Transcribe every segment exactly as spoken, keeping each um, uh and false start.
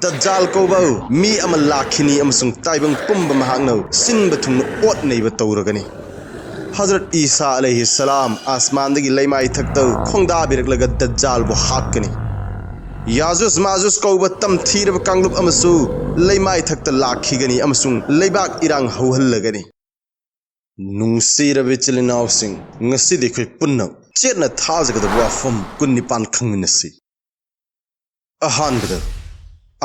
ꯗꯖꯥꯜ ꯀꯧꯕ ꯃꯤ ꯑꯃ ꯂꯥꯛꯈꯤꯅꯤ ꯑꯃꯁꯨꯡ ꯇꯥꯏꯕꯪ ꯄꯨꯝꯕ ꯃꯍꯥꯛꯅ ꯁꯤꯟꯕ ꯊꯨꯡꯅ ꯑꯣꯠ ꯅꯩꯕ ꯇꯧꯔꯒꯅꯤ꯫ ꯍꯖꯔꯠ ꯏꯁꯥ ꯑꯂꯩꯍꯤ ꯁꯂꯥꯝ ꯑꯁꯃꯥꯟꯗꯒꯤ ꯂꯩꯃꯥꯏꯊꯛꯇ ꯈꯣꯡꯗꯥꯕꯤꯔꯛꯂꯒ ꯗꯖꯥꯜꯕꯨ ꯍꯥꯠꯀꯅꯤ꯫ ꯌꯥꯖꯨꯖ ꯃꯥꯖꯨꯖ ꯀꯧꯕ ꯇꯝꯊꯤꯔꯕ ꯀꯥꯡꯂꯨꯞ ꯑꯃꯁꯨ ꯂꯩꯃꯥꯏꯊꯛꯇ ꯂꯥꯛꯈꯤꯒꯅꯤ ꯑꯃꯁꯨꯡ ꯂꯩꯕꯥꯛ ꯏꯔꯥꯡ ꯍꯧꯍꯜꯂꯒꯅꯤ꯫ ꯅꯨꯡꯁꯤꯔꯕ ꯏꯆꯤꯜ ꯏꯅꯥꯎꯁꯤꯡ, ꯉꯁꯤꯗꯤ ꯑꯩꯈꯣꯏ ꯄꯨꯟꯅ ꯆꯦꯠꯅ ꯊꯥꯖꯒꯗꯕ ꯋꯥꯐꯝ ꯀꯨꯟꯅꯤꯄꯥꯟ ꯈꯪꯃꯤꯟꯅꯁꯤ꯫ ꯑꯍꯥꯟꯕꯗ,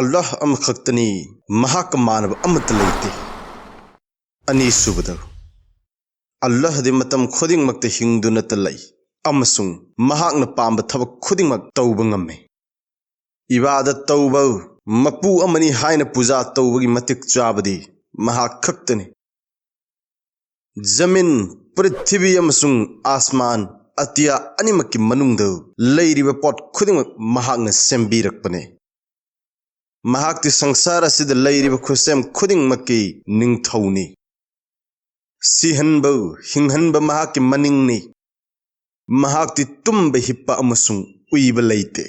ꯑꯜꯂꯥꯍ ꯑꯃꯈꯛꯇꯅꯤ, ꯃꯍꯥꯛꯀ ꯃꯥꯟꯅꯕ ꯑꯃꯠꯇ ꯂꯩꯇꯦ꯫ ꯑꯅꯤꯁꯨꯕꯗ, ꯑꯜꯂꯥꯍꯗꯤ ꯃꯇꯝ ꯈꯨꯗꯤꯡꯃꯛꯇ ꯍꯤꯡꯗꯨꯅꯇ ꯂꯩ ꯑꯃꯁꯨꯡ ꯃꯍꯥꯛꯅ ꯄꯥꯝꯕ ꯊꯕꯛ ꯈꯨꯗꯤꯡꯃꯛ ꯇꯧꯕ ꯉꯝꯃꯤ꯫ ꯏꯕꯥꯗꯠ ꯇꯧꯕ, ꯃꯄꯨ ꯑꯃꯅꯤ ꯍꯥꯏꯅ ꯄꯨꯖꯥ ꯇꯧꯕꯒꯤ ꯃꯇꯤꯛ ꯆꯥꯕꯗꯤ ꯃꯍꯥꯛ ꯈꯛꯇꯅꯤ꯫ ꯖꯃꯤꯟ, ꯄ꯭ꯔꯤꯊꯤꯕꯤ ꯑꯃꯁꯨꯡ ꯑꯥꯁꯃꯥꯟ, ꯑꯇꯤꯌꯥ ꯑꯅꯤꯃꯛꯀꯤ ꯃꯅꯨꯡꯗ ꯂꯩꯔꯤꯕ ꯄꯣꯠ ꯈꯨꯗꯤꯡꯃꯛ ꯃꯍꯥꯛꯅ ꯁꯦꯝꯕꯤꯔꯛꯄꯅꯤ꯫ ꯃꯍꯥꯛꯇꯤ ꯁꯪꯁꯥꯔ ꯑꯁꯤꯗ ꯂꯩꯔꯤꯕ ꯈꯨꯠꯁꯦꯝ ꯈꯨꯗꯤꯡꯃꯛꯀꯤ ꯅꯤꯡꯊꯧꯅꯤ꯫ ꯁꯤꯍꯟꯕ, ꯍꯤꯡꯍꯟꯕ ꯃꯍꯥꯛꯀꯤ ꯃꯅꯤꯡꯅꯤ꯫ ꯃꯍꯥꯛꯇꯤ ꯇꯨꯝꯕ, ꯍꯤꯞꯄ ꯑꯃꯁꯨꯡ ꯎꯏꯕ ꯂꯩꯇꯦ꯫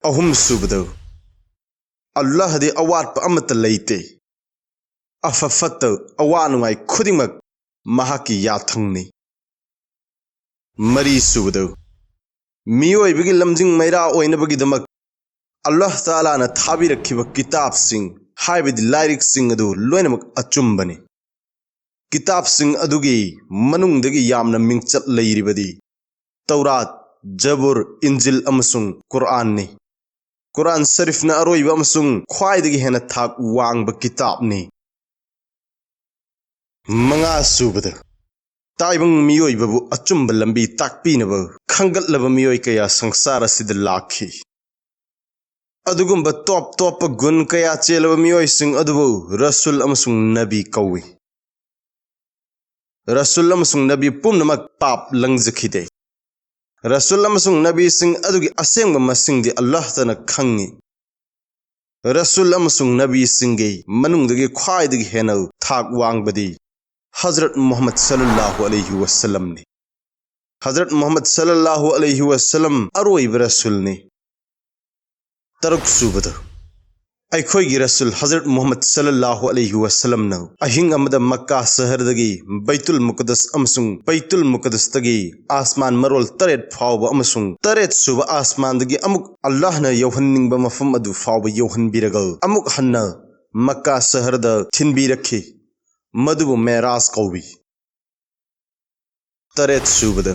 ꯑꯍꯨꯝꯁꯨꯕꯗ, ꯑꯜꯂꯥꯍꯗꯤ ꯑꯋꯥꯠꯄ ꯑꯃꯠꯇ ꯂꯩꯇꯦ꯫ ꯑꯐ ꯐꯠꯇ, ꯑꯋꯥ ꯅꯨꯡꯉꯥꯏ ꯈꯨꯗꯤꯡꯃꯛ ꯃꯍꯥꯛꯀꯤ ꯌꯥꯊꯪꯅꯤ꯫ ꯃꯔꯤꯁꯨꯕꯗ, ꯃꯤꯑꯣꯏꯕꯒꯤ ꯂꯝꯖꯤꯡ ꯃꯩꯔꯥ ꯑꯣꯏꯅꯕꯒꯤꯗꯃꯛ ꯑꯜꯂꯥꯍ ꯇꯥꯂꯥꯅ ꯊꯥꯕꯤꯔꯛꯈꯤꯕ ꯀꯤꯇꯥꯕꯁꯤꯡ, ꯍꯥꯏꯕꯗꯤ ꯂꯥꯏꯔꯤꯛꯁꯤꯡ ꯑꯗꯨ ꯂꯣꯏꯅꯃꯛ ꯑꯆꯨꯝꯕꯅꯤ꯫ ꯀꯤꯇꯥꯕꯁꯤꯡ ꯑꯗꯨꯒꯤ ꯃꯅꯨꯡꯗꯒꯤ ꯌꯥꯝꯅ ꯃꯤꯡꯆꯠ ꯂꯩꯔꯤꯕꯗꯤ ꯇꯧꯔꯥꯠ, ꯖꯕꯨꯔ, ꯏꯟꯖꯤꯜ ꯑꯃꯁꯨꯡ ꯀꯨꯔꯑꯥꯟꯅꯤ꯫ ꯀꯨꯔꯑꯥꯟ ꯁꯔꯤꯐꯅ ꯑꯔꯣꯏꯕ ꯑꯃꯁꯨꯡ ꯈ꯭ꯋꯥꯏꯗꯒꯤ ꯍꯦꯟꯅ ꯊꯥꯛ ꯋꯥꯡꯕ ꯀꯤꯇꯥꯕꯅꯤ꯫ ꯃꯉꯥꯁꯨꯕꯗ, ꯇꯥꯏꯕꯪ ꯃꯤꯑꯣꯏꯕꯕꯨ ꯑꯆꯨꯝꯕ ꯂꯝꯕꯤ ꯇꯥꯛꯄꯤꯅꯕ ꯈꯟꯒꯠꯂꯕ ꯃꯤꯑꯣꯏ ꯀꯌꯥ ꯁꯪꯁꯥꯔ ꯑꯁꯤꯗ ꯂꯥꯛꯈꯤ꯫ ꯑꯗꯨꯒꯨꯝꯕ ꯇꯣꯞ ꯇꯣꯞꯄ ꯒꯨꯟ ꯀꯌꯥ ꯆꯦꯜꯂꯕ ꯃꯤꯑꯣꯏꯁꯤꯡ ꯑꯗꯨꯕꯨ ꯔꯁꯨꯜ ꯑꯃꯁꯨꯡ ꯅꯕꯤ ꯀꯧꯏ꯫ ꯔꯁꯨꯜ ꯑꯃꯁꯨꯡ ꯅꯕꯤ ꯄꯨꯝꯅꯃꯛ ꯄꯥꯞ ꯂꯪꯖꯈꯤꯗꯦ꯫ ꯔꯁꯨꯜ ꯑꯃꯁꯨꯡ ꯅꯕꯤꯁꯤꯡ ꯑꯗꯨꯒꯤ ꯑꯁꯦꯡꯕ ꯃꯁꯤꯡꯗꯤ ꯑꯜꯂꯥꯍꯇꯅ ꯈꯪꯏ꯫ ꯔꯁꯨꯜ ꯑꯃꯁꯨꯡ ꯅꯕꯤꯁꯤꯡꯒꯤ ꯃꯅꯨꯡꯗꯒꯤ ꯈ꯭ꯋꯥꯏꯗꯒꯤ ꯍꯦꯟꯅ ꯊꯥꯛ ꯋꯥꯡꯕꯗꯤ ꯍꯖꯔꯠ ꯃꯨꯍꯝꯃꯗ ꯁꯜꯂꯜꯂꯥꯍꯨ ꯑꯂꯩꯍꯤ ꯋꯁꯜꯂꯝꯅꯤ꯫ ꯍꯖꯔꯠ ꯃꯨꯍꯝꯃꯗ ꯁꯜꯂꯜꯂꯥꯍꯨ ꯑꯂꯩꯍꯤ ꯋꯁꯜꯂꯝ ꯑꯔꯣꯏꯕ ꯔꯁꯨꯜꯅꯤ꯫ ꯇꯔꯨꯛ ꯁꯨꯕꯗ, ꯑꯩꯈꯣꯏꯒꯤ ꯔꯁꯨꯜ ꯍꯖꯔꯠ ꯃꯨꯍꯝꯃꯗ ꯁꯜꯂꯜꯂꯥꯍꯨ ꯑꯂꯩꯍꯤ ꯋꯥꯁꯜꯂꯝꯅ ꯑꯍꯤꯡ ꯑꯃꯗ ꯃꯛꯀꯥ ꯁꯍꯔꯗꯒꯤ ꯕꯩꯇꯨꯜ ꯃꯨꯀꯗꯁ ꯑꯃꯁꯨꯡ ꯕꯩꯇꯨꯜ ꯃꯨꯀꯗꯁꯇꯒꯤ ꯑꯥꯁꯃꯥꯟ ꯃꯔꯣꯜ ꯇꯔꯦꯠ ꯐꯥꯎꯕ ꯑꯃꯁꯨꯡ ꯇꯔꯦꯠ ꯁꯨꯕ ꯑꯥꯁꯃꯥꯟꯗꯒꯤ ꯑꯃꯨꯛ ꯑꯜꯂꯥꯍꯅ ꯌꯧꯍꯟꯅꯤꯡꯕ ꯃꯐꯝ ꯑꯗꯨ ꯐꯥꯎꯕ ꯌꯧꯍꯟꯕꯤꯔꯒ ꯑꯃꯨꯛ ꯍꯟꯅ ꯃꯛꯀꯥ ꯁꯍꯔꯗ ꯊꯤꯟꯕꯤꯔꯛꯈꯤ꯫ ꯃꯗꯨꯕꯨ ꯃꯦꯔꯥꯖ ꯀꯧꯏ꯫ ꯇꯔꯦꯠ ꯁꯨꯕꯗ,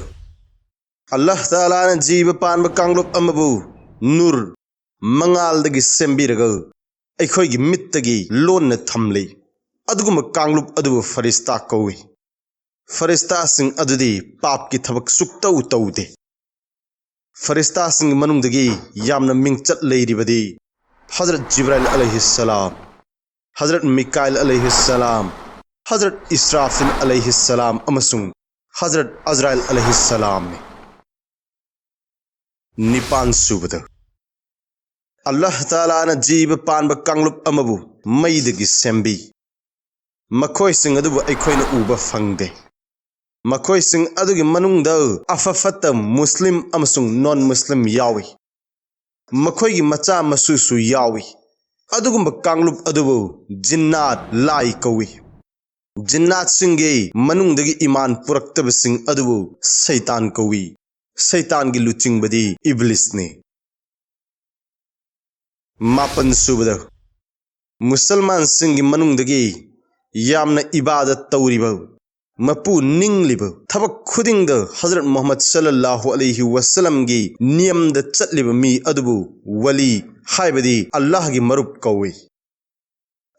ꯑꯜꯂꯥꯍ ꯇꯥꯂꯥꯅ ꯖꯤꯕ ꯄꯥꯟꯕ ꯀꯥꯡꯂꯨꯞ ꯑꯃꯕꯨ ꯅꯨꯔ, ꯃꯉꯥꯜꯗꯒꯤ ꯁꯦꯝꯕꯤꯔꯒ ꯑꯩꯈꯣꯏꯒꯤ ꯃꯤꯠꯇꯒꯤ ꯂꯣꯟꯅ ꯊꯝꯂꯤ꯫ ꯑꯗꯨꯒꯨꯝꯕ ꯀꯥꯡꯂꯨꯞ ꯑꯗꯨꯕꯨ ꯐꯔꯤꯁꯇꯥ ꯀꯧꯏ꯫ ꯐꯔꯤꯁꯇꯥꯁꯤꯡ ꯑꯗꯨꯗꯤ ꯄꯥꯞꯀꯤ ꯊꯕꯛ ꯁꯨꯛꯇꯧ ꯇꯧꯗꯦ꯫ ꯐꯔꯤꯁꯇꯥꯁꯤꯡꯒꯤ ꯃꯅꯨꯡꯗꯒꯤ ꯌꯥꯝꯅ ꯃꯤꯡꯆꯠ ꯂꯩꯔꯤꯕꯗꯤ ꯍꯖꯔꯠ ꯖꯤꯕ꯭ꯔꯥꯏꯜ ꯑꯂꯩꯍꯤꯁꯁꯂꯥꯝ, ꯍꯖꯔꯠ ꯃꯤꯀꯥꯏꯜ ꯑꯂꯩꯍꯤꯁꯁꯂꯥꯝ, ꯍꯖꯔꯠ ꯏꯁꯔꯥꯐꯤꯜ ꯑꯂꯩꯍꯤꯁꯁꯂꯥꯝ ꯑꯃꯁꯨꯡ ꯍꯖꯔꯠ ꯑꯖꯔꯥꯏꯜ ꯑꯂꯩꯍꯤꯁꯁꯂꯥꯝꯅꯤ꯫ ꯅꯤꯄꯥꯟ ꯁꯨꯕꯗ, ꯑꯜꯂꯥꯍ ꯇꯥꯂꯥꯅ ꯖꯤꯕ ꯄꯥꯟꯕ ꯀꯥꯡꯂꯨꯞ ꯑꯃꯕꯨ ꯃꯩꯗꯒꯤ ꯁꯦꯝꯕꯤ꯫ ꯃꯈꯣꯏꯁꯤꯡ ꯑꯗꯨꯕꯨ ꯑꯩꯈꯣꯏꯅ ꯎꯕ ꯐꯪꯗꯦ꯫ ꯃꯈꯣꯏꯁꯤꯡ ꯑꯗꯨꯒꯤ ꯃꯅꯨꯡꯗ ꯑꯐ ꯐꯠꯇ ꯃꯨꯁꯂꯤꯝ ꯑꯃꯁꯨꯡ ꯅꯣꯟ ꯃꯨꯁꯂꯤꯝ ꯌꯥꯎꯏ꯫ ꯃꯈꯣꯏꯒꯤ ꯃꯆꯥ ꯃꯁꯨꯁꯨ ꯌꯥꯎꯏ꯫ ꯑꯗꯨꯒꯨꯝꯕ ꯀꯥꯡꯂꯨꯞ ꯑꯗꯨꯕꯨ ꯖꯤꯟꯅꯥꯠ, ꯂꯥꯏ ꯀꯧꯏ꯫ ꯖꯤꯟꯅꯥꯠꯁꯤꯡꯒꯤ ꯃꯅꯨꯡꯗꯒꯤ ꯏꯃꯥꯟ ꯄꯨꯔꯛꯇꯕꯁꯤꯡ ꯑꯗꯨꯕꯨ ꯁꯩꯇꯥꯟ ꯀꯧꯏ꯫ ꯁꯩꯇꯥꯟꯒꯤ ꯂꯨꯆꯤꯡꯕꯗꯤ ꯏꯕ꯭ꯂꯤꯁꯅꯤ꯫ ꯃꯥꯄꯟ ꯁꯨꯕꯗ, ꯃꯨꯁꯜꯃꯥꯟꯁꯤꯡꯒꯤ ꯃꯅꯨꯡꯗꯒꯤ ꯌꯥꯝꯅ ꯏꯕꯥꯗꯠ ꯇꯧꯔꯤꯕ, ꯃꯄꯨ ꯅꯤꯡꯂꯤꯕ, ꯊꯕꯛ ꯈꯨꯗꯤꯡꯗ ꯍꯖꯔꯠ ꯃꯨꯍꯝꯃꯗ ꯁꯜꯂꯜꯂꯥꯍꯨ ꯑꯂꯩꯍꯤ ꯋꯥꯁꯜꯂꯝꯒꯤ ꯅꯤꯌꯝꯗ ꯆꯠꯂꯤꯕ ꯃꯤ ꯑꯗꯨꯕꯨ ꯋꯂꯤ, ꯍꯥꯏꯕꯗꯤ ꯑꯜꯂꯥꯍꯒꯤ ꯃꯔꯨꯞ ꯀꯧꯏ꯫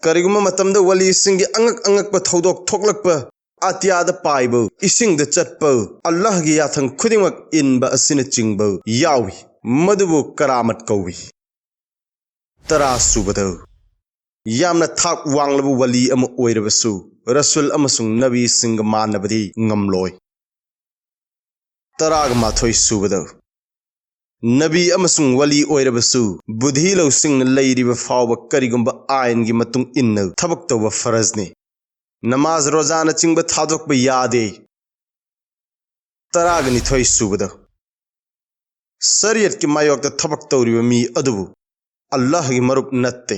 ꯀꯔꯤꯒꯨꯝꯕ ꯃꯇꯝꯗ ꯋꯂꯤꯁꯤꯡꯒꯤ ꯑꯉꯛ ꯑꯉꯛꯄ ꯊꯧꯗꯣꯛ ꯊꯣꯛꯂꯛꯄ, ꯑꯇꯤꯌꯥꯗ ꯄꯥꯏꯕ, ꯏꯁꯤꯡꯗ ꯆꯠꯄ, ꯑꯜꯂꯥꯍꯒꯤ ꯌꯥꯊꯪ ꯈꯨꯗꯤꯡꯃꯛ ꯏꯟꯕ ꯑꯁꯤꯅꯆꯤꯡꯕ ꯌꯥꯎꯏ꯫ ꯃꯗꯨꯕꯨ ꯀꯔꯥꯃꯠ ꯀꯧꯏ꯫ ꯇꯔꯥ ꯁꯨꯕꯗ, ꯌꯥꯝꯅ ꯊꯥꯛ ꯋꯥꯡꯂꯕ ꯋꯂꯤ ꯑꯃ ꯑꯣꯏꯔꯕꯁꯨ ꯔꯁꯨꯜ ꯑꯃꯁꯨꯡ ꯅꯕꯤꯁꯤꯡꯒ ꯃꯥꯟꯅꯕꯗꯤ ꯉꯝꯂꯣꯏ꯫ ꯇꯔꯥꯒ ꯃꯥꯊꯣꯏ ꯁꯨꯕꯗ, ꯅꯕꯤ ꯑꯃꯁꯨꯡ ꯋꯂꯤ ꯑꯣꯏꯔꯕꯁꯨ ꯕꯨꯙꯤ ꯂꯧꯁꯤꯡꯅ ꯂꯩꯔꯤꯕ ꯐꯥꯎꯕ ꯀꯔꯤꯒꯨꯝꯕ ꯑꯥꯏꯟꯒꯤ ꯃꯇꯨꯡ ꯏꯟꯅ ꯊꯕꯛ ꯇꯧꯕ ꯐꯔꯖꯅꯤ꯫ ꯅꯃꯥꯖ, ꯔꯣꯖꯥꯅꯆꯤꯡꯕ ꯊꯥꯗꯣꯛꯄ ꯌꯥꯗꯦ꯫ ꯇꯔꯥꯒ ꯅꯤꯊꯣꯏ ꯁꯨꯕꯗ, ꯁꯔꯤꯌꯠꯀꯤ ꯃꯥꯌꯣꯛꯇ ꯊꯕꯛ ꯇꯧꯔꯤꯕ ꯃꯤ ꯑꯗꯨꯕꯨ ꯑꯜꯂꯥꯍꯒꯤ ꯃꯔꯨꯞ ꯅꯠꯇꯦ꯫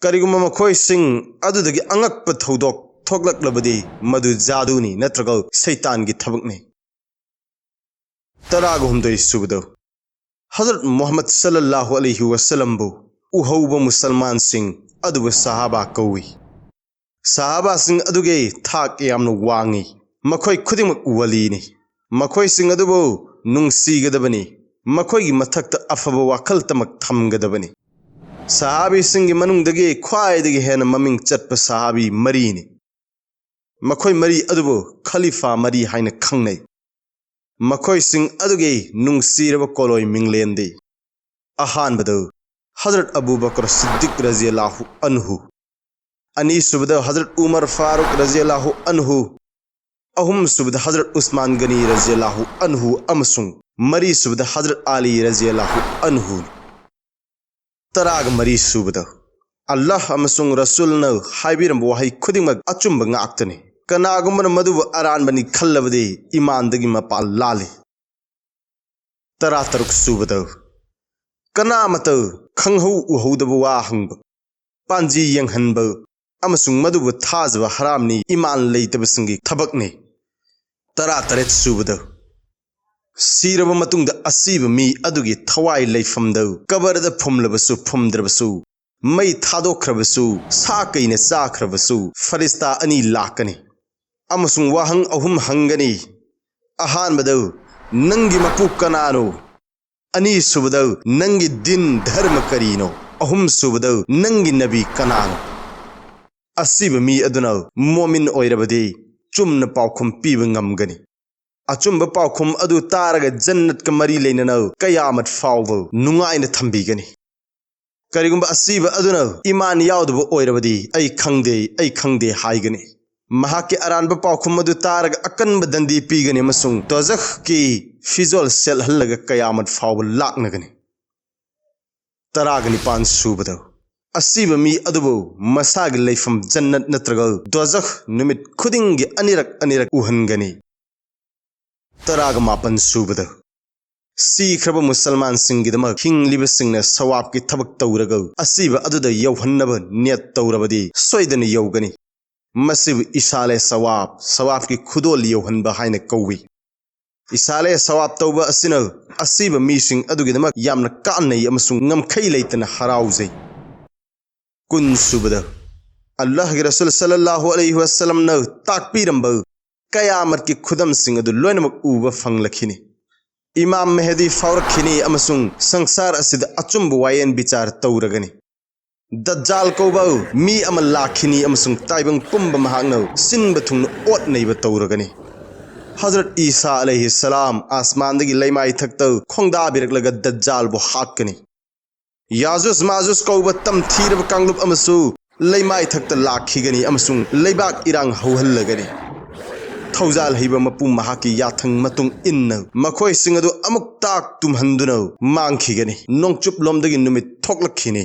ꯀꯔꯤꯒꯨꯝꯕ ꯃꯈꯣꯏꯁꯤꯡ ꯑꯗꯨꯗꯒꯤ ꯑꯉꯛꯄ ꯊꯧꯗꯣꯛ ꯊꯣꯛꯂꯛꯂꯕꯗꯤ, ꯃꯗꯨ ꯖꯥꯗꯨꯅꯤ ꯅꯠꯇ꯭ꯔꯒ ꯁꯩꯇꯥꯟꯒꯤ ꯊꯕꯛꯅꯤ꯫ ꯇꯔꯥꯒ ꯍꯨꯝꯗꯣꯏ ꯁꯨꯕꯗ, ꯍꯖꯔꯠ ꯃꯨꯍꯝꯃꯗ ꯁꯜꯂꯜꯂꯥꯍꯨ ꯑꯂꯩꯍꯤ ꯋꯁꯜꯂꯝꯕꯨ ꯎꯍꯧꯕ ꯃꯨꯁꯜꯃꯥꯟꯁꯤꯡ ꯑꯗꯨꯕꯨ ꯁꯍꯥꯕꯥ ꯀꯧꯏ꯫ ꯁꯍꯥꯕꯥꯁꯤꯡ ꯑꯗꯨꯒꯤ ꯊꯥꯛ ꯌꯥꯝꯅ ꯋꯥꯡꯏ꯫ ꯃꯈꯣꯏ ꯈꯨꯗꯤꯡꯃꯛ ꯋꯂꯤꯅꯤ꯫ ꯃꯈꯣꯏꯁꯤꯡ ꯑꯗꯨꯕꯨ ꯅꯨꯡꯁꯤꯒꯗꯕꯅꯤ꯫ ꯃꯈꯣꯏꯒꯤ ꯃꯊꯛꯇ ꯑꯐꯕ ꯋꯥꯈꯜꯇꯃꯛ ꯊꯝꯒꯗꯕꯅꯤ꯫ ꯁꯍꯥꯕꯤꯁꯤꯡꯒꯤ ꯃꯅꯨꯡꯗꯒꯤ ꯈ꯭ꯋꯥꯏꯗꯒꯤ ꯍꯦꯟꯅ ꯃꯃꯤꯡ ꯆꯠꯄ ꯁꯍꯥꯕꯤ ꯃꯔꯤꯅꯤ꯫ ꯃꯈꯣꯏ ꯃꯔꯤ ꯑꯗꯨꯕꯨ ꯈꯂꯤꯐꯥ ꯃꯔꯤ ꯍꯥꯏꯅ ꯈꯪꯅꯩ꯫ ꯃꯈꯣꯏꯁꯤꯡ ꯑꯗꯨꯒꯤ ꯅꯨꯡꯁꯤꯔꯕ ꯀꯣꯂꯣꯏ ꯃꯤꯡꯂꯦꯟꯗꯤ: ꯑꯍꯥꯟꯕꯗ ꯍꯖꯔꯠ ꯑꯕꯨ ꯕꯀꯔ ꯁꯤꯗꯤꯛ ꯔꯖꯤꯌꯜꯂꯥꯍꯨ ꯑꯟꯍꯨ, ꯑꯅꯤꯁꯨꯕꯗ ꯍꯖꯔꯠ ꯎꯃꯔ ꯐꯥꯔꯨꯛ ꯔꯖꯤꯌꯜꯂꯥꯍꯨ ꯑꯟꯍꯨ, ꯑꯍꯨꯝꯁꯨꯕꯗ ꯍꯖꯔꯠ ꯎꯁꯃꯥꯟ ꯒꯅꯤ ꯔꯖꯤꯌꯜꯂꯥꯍꯨ ꯑꯟꯍꯨ, ꯑꯃꯁꯨꯡ ꯃꯔꯤꯁꯨꯕꯗ ꯍꯖꯔꯠ ꯑꯂꯤ ꯔꯖꯤꯌꯜꯂꯥꯍꯨ ꯑꯟꯍꯨ꯫ ꯇꯔꯥꯒ ꯃꯔꯤ ꯁꯨꯕꯗ, ꯑꯜꯂꯥꯍ ꯑꯃꯁꯨꯡ ꯔꯁꯨꯜꯅ ꯍꯥꯏꯕꯤꯔꯝꯕ ꯋꯥꯍꯩ ꯈꯨꯗꯤꯡꯃꯛ ꯑꯆꯨꯝꯕ ꯉꯥꯛꯇꯅꯤ꯫ ꯀꯅꯥꯒꯨꯝꯕꯅ ꯃꯗꯨꯕꯨ ꯑꯔꯥꯟꯕꯅꯤ ꯈꯜꯂꯕꯗꯤ ꯏꯃꯥꯟꯗꯒꯤ ꯃꯄꯥꯟ ꯂꯥꯜꯂꯤ꯫ ꯇꯔꯥꯇꯔꯨꯛ ꯁꯨꯕꯗ, ꯀꯅꯥꯃꯇ ꯈꯪꯍꯧ ꯎꯍꯧꯗꯕ ꯋꯥ ꯍꯪꯕ, ꯄꯥꯟꯖꯤ ꯌꯦꯡꯍꯟꯕ ꯑꯃꯁꯨꯡ ꯃꯗꯨꯕꯨ ꯊꯥꯖꯕ ꯍꯔꯥꯝꯅꯤ, ꯏꯃꯥꯟ ꯂꯩꯇꯕꯁꯤꯡꯒꯤ ꯊꯕꯛꯅꯤ꯫ ꯇꯔꯥꯇꯔꯦꯠ ꯁꯨꯕꯗ, ꯁꯤꯔꯕ ꯃꯇꯨꯡꯗ ꯑꯁꯤꯕ ꯃꯤ ꯑꯗꯨꯒꯤ ꯊꯋꯥꯏ ꯂꯩꯐꯝꯗ, ꯀꯕꯔꯗ ꯐꯨꯝꯂꯕꯁꯨ ꯐꯨꯝꯗ꯭ꯔꯕꯁꯨ, ꯃꯩ ꯊꯥꯗꯣꯛꯈ꯭ꯔꯕꯁꯨ, ꯁꯥ ꯀꯩꯅ ꯆꯥꯈ꯭ꯔꯕꯁꯨ, ꯐꯔꯤꯁꯇꯥ ꯑꯅꯤ ꯂꯥꯛꯀꯅꯤ ꯑꯃꯁꯨꯡ ꯋꯥꯍꯪ ꯑꯍꯨꯝ ꯍꯪꯒꯅꯤ꯫ ꯑꯍꯥꯟꯕꯗ, "ꯅꯪꯒꯤ ꯃꯄꯨ ꯀꯅꯥꯅꯣ?" ꯑꯅꯤꯁꯨꯕꯗ, "ꯅꯪꯒꯤ ꯗꯤꯟ ꯙꯔꯃ ꯀꯔꯤꯅꯣ?" ꯑꯍꯨꯝꯁꯨꯕꯗ, "ꯅꯪꯒꯤ ꯅꯕꯤ ꯀꯅꯥꯅꯣ?" ꯑꯁꯤꯕ ꯃꯤ ꯑꯗꯨꯅ ꯃꯣꯃꯤꯟ ꯑꯣꯏꯔꯕꯗꯤ ꯆꯨꯝꯅ ꯄꯥꯎꯈꯨꯝ ꯄꯤꯕ ꯉꯝꯒꯅꯤ꯫ ꯑꯆꯨꯝꯕ ꯄꯥꯎꯈꯨꯝ ꯑꯗꯨ ꯇꯥꯔꯒ ꯖꯟꯅꯠꯀ ꯃꯔꯤ ꯂꯩꯅꯅ ꯀꯌꯥꯃꯠ ꯐꯥꯎꯕ ꯅꯨꯡꯉꯥꯏꯅ ꯊꯝꯕꯤꯒꯅꯤ꯫ ꯀꯔꯤꯒꯨꯝꯕ ꯑꯁꯤꯕ ꯑꯗꯨꯅ ꯏꯃꯥꯟ ꯌꯥꯎꯗꯕ ꯑꯣꯏꯔꯕꯗꯤ, "ꯑꯩ ꯈꯪꯗꯦ, ꯑꯩ ꯈꯪꯗꯦ" ꯍꯥꯏꯒꯅꯤ꯫ ꯃꯍꯥꯛꯀꯤ ꯑꯔꯥꯟꯕ ꯄꯥꯎꯈꯨꯝ ꯑꯗꯨ ꯇꯥꯔꯒ ꯑꯀꯟꯕ ꯗꯟꯗꯤ ꯄꯤꯒꯅꯤ ꯑꯃꯁꯨꯡ ꯗꯣꯖꯈꯀꯤ ꯐꯤꯖꯣꯜ ꯁꯦꯠꯍꯜꯂꯒ ꯀꯌꯥꯃꯠ ꯐꯥꯎꯕ ꯂꯥꯛꯅꯒꯅꯤ꯫ ꯇꯔꯥꯒ ꯅꯤꯄꯥꯟ ꯁꯨꯕꯗ, ꯑꯁꯤꯕ ꯃꯤ ꯑꯗꯨꯕꯨ ꯃꯁꯥꯒꯤ ꯂꯩꯐꯝ ꯖꯟꯅꯠ ꯅꯠꯇ꯭ꯔꯒ ꯗꯣꯖꯈ ꯅꯨꯃꯤꯠ ꯈꯨꯗꯤꯡꯒꯤ ꯑꯅꯤꯔꯛ ꯑꯅꯤꯔꯛ ꯎꯍꯟꯒꯅꯤ꯫ ꯇꯔꯥꯒ ꯃꯥꯄꯟ ꯁꯨꯕꯗ, ꯁꯤꯈ꯭ꯔꯕ ꯃꯨꯁꯜꯃꯥꯟꯁꯤꯡꯒꯤꯗꯃꯛ ꯍꯤꯡꯂꯤꯕꯁꯤꯡꯅ ꯁꯋꯥꯕꯀꯤ ꯊꯕꯛ ꯇꯧꯔꯒ ꯑꯁꯤꯕ ꯑꯗꯨꯗ ꯌꯧꯍꯟꯅꯕ ꯅꯤꯌꯠ ꯇꯧꯔꯕꯗꯤ ꯁꯣꯏꯗꯅ ꯌꯧꯒꯅꯤ꯫ ꯃꯁꯤꯕꯨ ꯏꯁꯥꯂꯦ ꯁꯋꯥꯕ, ꯁꯋꯥꯕꯀꯤ ꯈꯨꯗꯣꯜ ꯌꯧꯍꯟꯕ ꯍꯥꯏꯅ ꯀꯧꯏ꯫ ꯏꯁꯥꯂꯦ ꯁꯋꯥꯕ ꯇꯧꯕ ꯑꯁꯤꯅ ꯑꯁꯤꯕ ꯃꯤꯁꯤꯡ ꯑꯗꯨꯒꯤꯗꯃꯛ ꯌꯥꯝꯅ ꯀꯥꯟꯅꯩ ꯑꯃꯁꯨꯡ ꯉꯝꯈꯩ ꯂꯩꯇꯅ ꯍꯔꯥꯎꯖꯩ꯫ ꯀꯨꯟ ꯁꯨꯕꯗ, ꯑꯜꯂꯥꯍꯒꯤ ꯔꯁꯨꯜ ꯁꯜꯂꯜꯂꯥꯍꯨ ꯑꯂꯩꯍꯤ ꯋꯥꯁꯜꯂꯝꯅ ꯇꯥꯛꯄꯤꯔꯝꯕ ꯀꯌꯥꯃꯠꯀꯤ ꯈꯨꯗꯝꯁꯤꯡ ꯑꯗꯨ ꯂꯣꯏꯅꯃꯛ ꯎꯕ ꯐꯪꯂꯛꯈꯤꯅꯤ꯫ ꯏꯃꯥꯝ ꯃꯦꯍꯗꯤ ꯐꯥꯎꯔꯛꯈꯤꯅꯤ ꯑꯃꯁꯨꯡ ꯁꯪꯁꯥꯔ ꯑꯁꯤꯗ ꯑꯆꯨꯝꯕ ꯋꯥꯌꯦꯟ ꯕꯤꯆꯥꯔ ꯇꯧꯔꯒꯅꯤ꯫ ꯗꯖꯥꯜ ꯀꯧꯕ ꯃꯤ ꯑꯃ ꯂꯥꯛꯈꯤꯅꯤ ꯑꯃꯁꯨꯡ ꯇꯥꯏꯕꯪ ꯄꯨꯝꯕ ꯃꯍꯥꯛꯅ ꯁꯤꯟꯕ ꯊꯨꯡꯅ ꯑꯣꯠ ꯅꯩꯕ ꯇꯧꯔꯒꯅꯤ꯫ ꯍꯖꯔꯠ ꯏꯁꯥ ꯑꯂꯩꯍꯤ ꯁꯂꯥꯝ ꯑꯥꯁꯃꯥꯟꯗꯒꯤ ꯂꯩꯃꯥꯏ ꯊꯛꯇ ꯈꯣꯡꯗꯥꯕꯤꯔꯛꯂꯒ ꯗꯖꯥꯜꯕꯨ ꯍꯥꯠꯀꯅꯤ꯫ ꯌꯥꯖꯨꯖ ꯃꯥꯖꯨꯖ ꯀꯧꯕ ꯇꯝꯊꯤꯔꯕ ꯀꯥꯡꯂꯨꯞ ꯑꯃꯁꯨ ꯂꯩꯃꯥꯏ ꯊꯛꯇ ꯂꯥꯛꯈꯤꯒꯅꯤ ꯑꯃꯁꯨꯡ ꯂꯩꯕꯥꯛ ꯏꯔꯥꯡ ꯍꯧꯍꯜꯂꯒꯅꯤ꯫ ꯊꯧꯖꯥꯜ ꯍꯩꯕ ꯃꯄꯨ ꯃꯍꯥꯛꯀꯤ ꯌꯥꯊꯪ ꯃꯇꯨꯡ ꯏꯟꯅ ꯃꯈꯣꯏꯁꯤꯡ ꯑꯗꯨ ꯑꯃꯨꯛ ꯇꯥꯛ ꯇꯨꯝꯍꯟꯗꯨꯅ ꯃꯥꯡꯈꯤꯒꯅꯤ꯫ ꯅꯣꯡꯆꯨꯞꯂꯣꯝꯗꯒꯤ ꯅꯨꯃꯤꯠ ꯊꯣꯛꯂꯛꯈꯤꯅꯤ꯫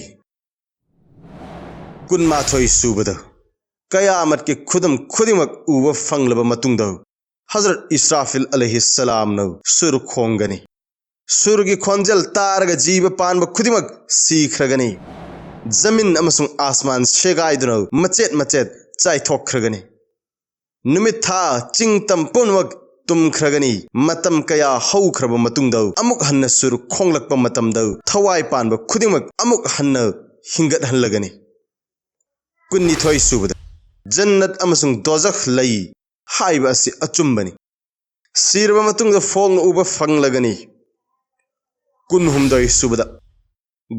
ꯀꯨꯟꯃꯥꯊꯣꯏ ꯁꯨꯕꯗ, ꯀꯌꯥꯃꯠꯀꯤ ꯈꯨꯗꯝ ꯈꯨꯗꯤꯡꯃꯛ ꯎꯕ ꯐꯪꯂꯕ ꯃꯇꯨꯡꯗ, ꯍꯖꯔꯠ ꯏꯁ꯭ꯔꯥꯐꯤꯜ ꯑꯂꯩꯍꯤ ꯁꯂꯥꯝꯅ ꯁꯨꯔ ꯈꯣꯡꯒꯅꯤ꯫ ꯁꯨꯔꯒꯤ ꯈꯣꯟꯖꯦꯜ ꯇꯥꯔꯒ ꯖꯤꯕ ꯄꯥꯟꯕ ꯈꯨꯗꯤꯡꯃꯛ ꯁꯤꯈ꯭ꯔꯒꯅꯤ꯫ ꯖꯃꯤꯟ ꯑꯃꯁꯨꯡ ꯑꯥꯁꯃꯥꯟ ꯁꯦꯒꯥꯏꯗꯨꯅ ꯃꯆꯦꯠ ꯃꯆꯦꯠ ꯆꯥꯏꯊꯣꯛꯈ꯭ꯔꯒꯅꯤ꯫ ꯅꯨꯃꯤꯠ ꯊꯥ ꯆꯤꯡ ꯇꯝ ꯄꯨꯝꯅꯃꯛ ꯇꯨꯝꯈ꯭ꯔꯒꯅꯤ꯫ ꯃꯇꯝ ꯀꯌꯥ ꯍꯧꯈ꯭ꯔꯕ ꯃꯇꯨꯡꯗ ꯑꯃꯨꯛ ꯍꯟꯅ ꯁꯨꯔ ꯈꯣꯡꯂꯛꯄ ꯃꯇꯝꯗ ꯊꯋꯥꯏ ꯄꯥꯟꯕ ꯈꯨꯗꯤꯡꯃꯛ ꯑꯃꯨꯛ ꯍꯟꯅ ꯍꯤꯡꯒꯠꯍꯜꯂꯒꯅꯤ꯫ ꯀꯨꯟꯅꯤꯊꯣꯏ ꯁꯨꯕꯗ, ꯖꯟꯅꯠ ꯑꯃꯁꯨꯡ ꯗꯣꯖꯈ ꯂꯩ ꯍꯥꯏꯕ ꯑꯁꯤ ꯑꯆꯨꯝꯕꯅꯤ꯫ ꯁꯤꯔꯕ ꯃꯇꯨꯡꯗ ꯐꯣꯡꯅ ꯎꯕ ꯐꯪꯂꯒꯅꯤ꯫ ꯀꯨꯟꯍꯨꯝꯗꯣꯏ ꯁꯨꯕꯗ,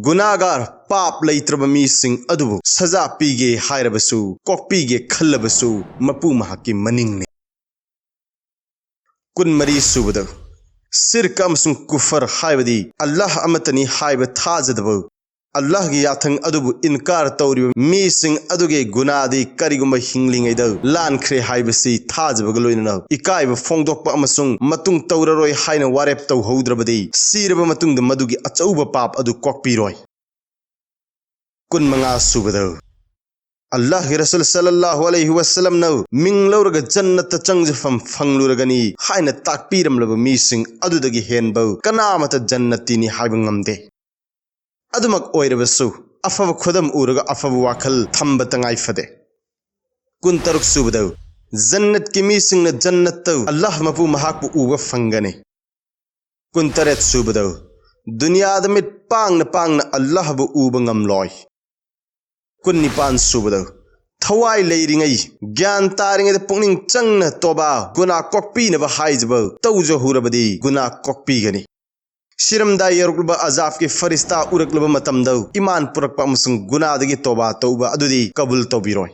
ꯒꯨꯅꯥꯒꯥꯔ, ꯄꯥꯞ ꯂꯩꯇ꯭ꯔꯕ ꯃꯤꯁꯤꯡ ꯑꯗꯨꯕꯨ ꯁꯖꯥ ꯄꯤꯒꯦ ꯍꯥꯏꯔꯕꯁꯨ, ꯀꯣꯛꯄꯤꯒꯦ ꯈꯜꯂꯕꯁꯨ, ꯃꯄꯨ ꯃꯍꯥꯛꯀꯤ ꯃꯅꯤꯡꯅꯤ꯫ ꯀꯨꯟꯃꯔꯤ ꯁꯨꯕꯗ, ꯁꯤꯔꯛ ꯑꯃꯁꯨꯡ ꯀꯨꯐꯔ ꯍꯥꯏꯕꯗꯤ ꯑꯜꯂꯥꯍ ꯑꯃꯠꯇꯅꯤ ꯍꯥꯏꯕ ꯊꯥꯖꯗꯕ, ꯑꯜꯂꯥꯍꯒꯤ ꯌꯥꯊꯪ ꯑꯗꯨꯕꯨ ꯏꯟꯀꯥꯔ ꯇꯧꯔꯤꯕ ꯃꯤꯁꯤꯡ ꯑꯗꯨꯒꯤ ꯒꯨꯅꯥꯗꯤ ꯀꯔꯤꯒꯨꯝꯕ ꯍꯤꯡꯂꯤꯉꯩꯗ ꯂꯥꯟꯈ꯭ꯔꯦ ꯍꯥꯏꯕꯁꯤ ꯊꯥꯖꯕꯒ ꯂꯣꯏꯅꯅ ꯏꯀꯥꯏꯕ ꯐꯣꯡꯗꯣꯛꯄ ꯑꯃꯁꯨꯡ ꯃꯇꯨꯡ ꯇꯧꯔꯔꯣꯏ ꯍꯥꯏꯅ ꯋꯥꯔꯦꯞ ꯇꯧꯍꯧꯗ꯭ꯔꯕꯗꯤ ꯁꯤꯔꯕ ꯃꯇꯨꯡꯗ ꯃꯗꯨꯒꯤ ꯑꯆꯧꯕ ꯄꯥꯞ ꯑꯗꯨ ꯀꯣꯛꯄꯤꯔꯣꯏ꯫ ꯀꯨꯟꯃꯉꯥ ꯁꯨꯕꯗ, ꯑꯜꯂꯥꯍꯒꯤ ꯔꯁꯨꯜ ꯁꯜꯂꯜꯂꯥꯍꯨ ꯑꯂꯩꯍꯤ ꯋꯁꯜꯂꯝꯅ ꯃꯤꯡ ꯂꯧꯔꯒ ꯖꯟꯅꯠꯇ ꯆꯪꯖꯐꯝ ꯐꯪꯂꯨꯔꯒꯅꯤ ꯍꯥꯏꯅ ꯇꯥꯛꯄꯤꯔꯝꯂꯕ ꯃꯤꯁꯤꯡ ꯑꯗꯨꯗꯒꯤ ꯍꯦꯟꯕ ꯀꯅꯥꯃꯠꯇ ꯖꯟꯅꯠꯇꯤꯅꯤ ꯍꯥꯏꯕ ꯉꯝꯗꯦ꯫ ꯑꯗꯨꯃꯛ ꯑꯣꯏꯔꯕꯁꯨ, ꯑꯐꯕ ꯈꯨꯗꯝ ꯎꯔꯒ ꯑꯐꯕ ꯋꯥꯈꯜ ꯊꯝꯕ ꯇꯉꯥꯏ ꯐꯗꯦ꯫ ꯀꯨꯟꯇꯔꯨꯛ ꯁꯨꯕꯗ, ꯖꯟꯅꯠꯀꯤ ꯃꯤꯁꯤꯡꯅ ꯖꯟꯅꯠꯇ ꯑꯜꯂꯥꯍ ꯃꯄꯨ ꯃꯍꯥꯛꯄꯨ ꯎꯕ ꯐꯪꯒꯅꯤ꯫ ꯀꯨꯟꯇꯔꯦꯠ ꯁꯨꯕꯗ, ꯗꯨꯅꯤꯌꯥꯗ ꯃꯤꯠ ꯄꯥꯡꯅ ꯄꯥꯡꯅ ꯑꯜꯂꯥꯍꯕꯨ ꯎꯕ ꯉꯝꯂꯣꯏ꯫ ꯀꯨꯟꯅꯤꯄꯥꯟ ꯁꯨꯕꯗ, ꯊꯋꯥꯏ ꯂꯩꯔꯤꯉꯩ, ꯒ꯭ꯌꯥꯟ ꯇꯥꯔꯤꯉꯩꯗ ꯄꯨꯛꯅꯤꯡ ꯆꯪꯅ ꯇꯣꯕꯥ, ꯒꯨꯅꯥ ꯀꯣꯛꯄꯤꯅꯕ ꯍꯥꯏꯖꯕ ꯇꯧꯖꯍꯧꯔꯕꯗꯤ ꯒꯨꯅꯥ ꯀꯣꯛꯄꯤꯒꯅꯤ꯫ ꯁꯤꯔꯝꯗꯥꯏ ꯌꯧꯔꯛꯂꯕ ꯑꯖꯥꯕꯀꯤ ꯐꯔꯤꯁꯇꯥ ꯎꯔꯛꯂꯕ ꯃꯇꯝꯗ ꯏꯃꯥꯟ ꯄꯨꯔꯛꯄ ꯑꯃꯁꯨꯡ ꯒꯨꯅꯥꯗꯒꯤ ꯇꯣꯕꯥ ꯇꯧꯕ ꯑꯗꯨꯗꯤ ꯀꯕꯨꯜ ꯇꯧꯕꯤꯔꯣꯏ꯫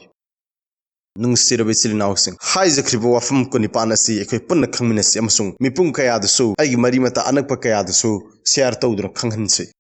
ꯅꯨꯡꯁꯤꯔꯕ ꯏꯆꯤꯜ ꯏꯅꯥꯎꯁꯤꯡ, ꯍꯥꯏꯖꯈ꯭ꯔꯤꯕ ꯋꯥꯐꯝ ꯀꯨꯟꯅꯤꯄꯥꯟ ꯑꯁꯤ ꯑꯩꯈꯣꯏ ꯄꯨꯟꯅ ꯈꯪꯃꯤꯟꯅꯁꯤ ꯑꯃꯁꯨꯡ ꯃꯤꯄꯨꯝ ꯀꯌꯥꯗꯁꯨ, ꯑꯩꯒꯤ ꯃꯔꯤ ꯃꯇꯥ ꯑꯅꯛꯄ ꯀꯌꯥꯗꯁꯨ share ꯇꯧꯗꯨꯅ ꯈꯪꯍꯟꯁꯤ꯫